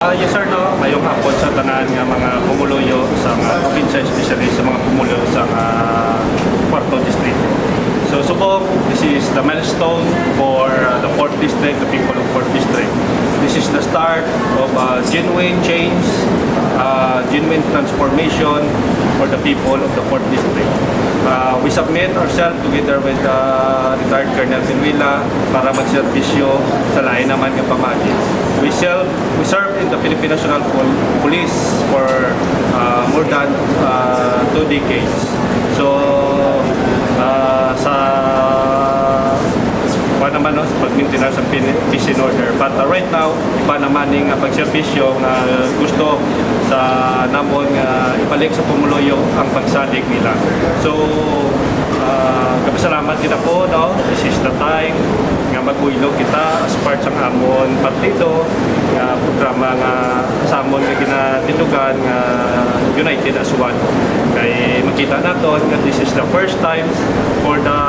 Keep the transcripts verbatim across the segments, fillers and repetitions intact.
Ah, yes, sir, no? Mayong hapon sa tanan nga mga pumuluyo sa mga probinsya, especially sa mga pumuluyo sa mga Cuarto Distrito. So, subong, this is the milestone for, uh, the fourth District, the people of fourth District. This is the start of a genuine change, uh, genuine transformation for the people of the fourth District. Uh, we submit ourselves together with, uh, retired Colonel Sinuela para magserbisyo sa lain naman nga pamaagi. We serve, we serve in the Philippine National Pol-, Police for, uh, more than, uh, two decades. So, uh, sa kuwan naman, no, sa pag-maintain sa pin-, peace and order. But, uh, right now, iba naman ning, uh, pagserbisyo nga gusto sa namon nga ibalik sa pumuluyo ang pagsalig nila. So, uh, kapasalamat kita po, no? This is the time nga maguylo kita as part sang amon partido nga programa nga sa amon nga ginatindugan nga United as One. Kay makita naton nga this is the first time for the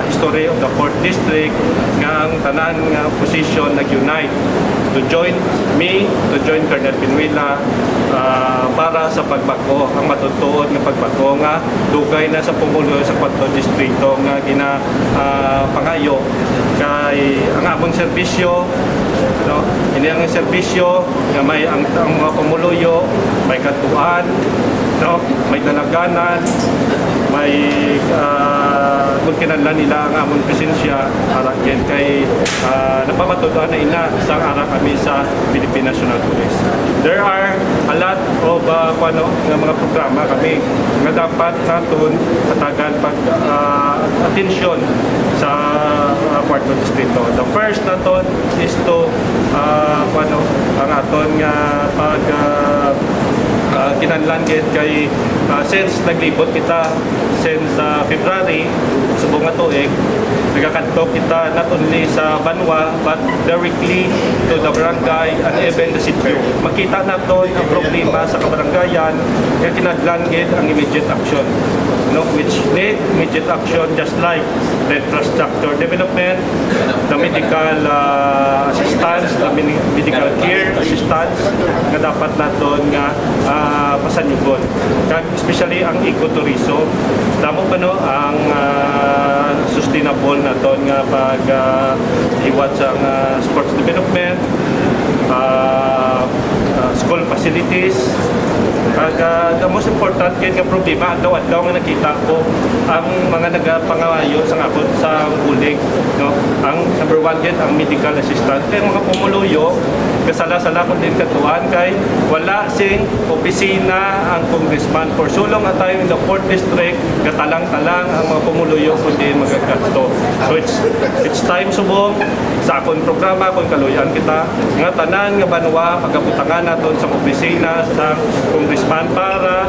history of the fourth District nga ang tanan nga opposition nag-unite to join me, to join Colonel Pinuela, ah, para sa pagbag-o, ang matutuod nga pagbag-o nga dugay na sa pumuluyo sa Cuarto Distrito nga gina, ah, pangayo kay ang among serbisyo, no? Ini ang serbisyo nga may ang, ang mga pumuluyo, may katuan, no? May dalaganan, may, ah, kung kinahanglan nila ang among presensya, ara gid kay, ah, napamatud-an na ina sang ara kami sa Philippine National Police. There are a lot of, ah, kuwano, nga mga programa kami nga dapat naton hatagan pag, ah, atensyon sa, ah, Cuarto Distrito. The first naton is to, ah, kuwano, ang aton nga pag, ah, ah, kinahanglan gid kay, ah, since naglibot kita since, ah, February, subong nga tuig, nagakadto kita not only sa banwa but directly to the barangay and even the sitio. Makita naton ang problema sa kabarangayan nga kinahanglan gid ang immediate action, no, which need immediate action, just like the infrastructure development, the medical, ah, assistance, the mini-, medical care assistance nga dapat naton nga, ah, pasanyugon. Kag especially ang ecotourism. Damo pa, no, ang, ah, sustainable naton nga pag, ah, hiwat sa, ah, sports development, ah, ah, school facilities. Kag, ah, the most important kay nga problema, adlaw-adlaw nga nakita ko ang mga nagapangayo sa akon sa bulig, no? Ang number one gid ang medical assistance. Kay mga pumuluyo, kasala-sala kung din katuan kay wala sing opisina ang congressman. For so long a time in the fourth district, gatalang-talang ang mga pumuluyo kung din magagasto. So it's, it's time subong sa akon programa kung kaluyan kita nga tanan nga banwa pagabutangan naton sa opisina sa congressman para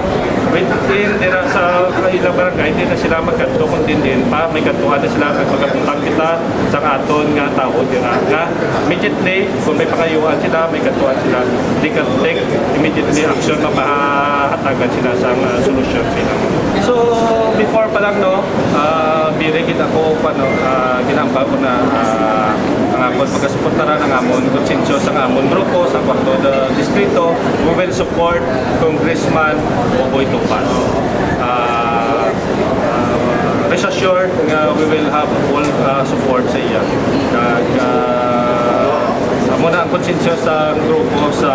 within dira sa ilang barangay, di na sila magkadto kung din din pa may kadtuan na sila kag magabutang kita sa aton nga tawo dira nga immediately kung may pangayuan sila, may kadtuan sila, they can take immediately action, mapahatagan sila sa, ah, solusyon nila. So, before pa lang, no, ah, very gid ako, ano, ah, ginambag ko na, ah, ang amon pagasuportara ng amon konsensyo sa amon grupo sa Cuarto Distrito. We will support Congressman Boboy Tupas. Ah, ah, rest assured nga we will have full, ah, support sa iya. Kag, ah, amo na ang konsensyo sa grupo sa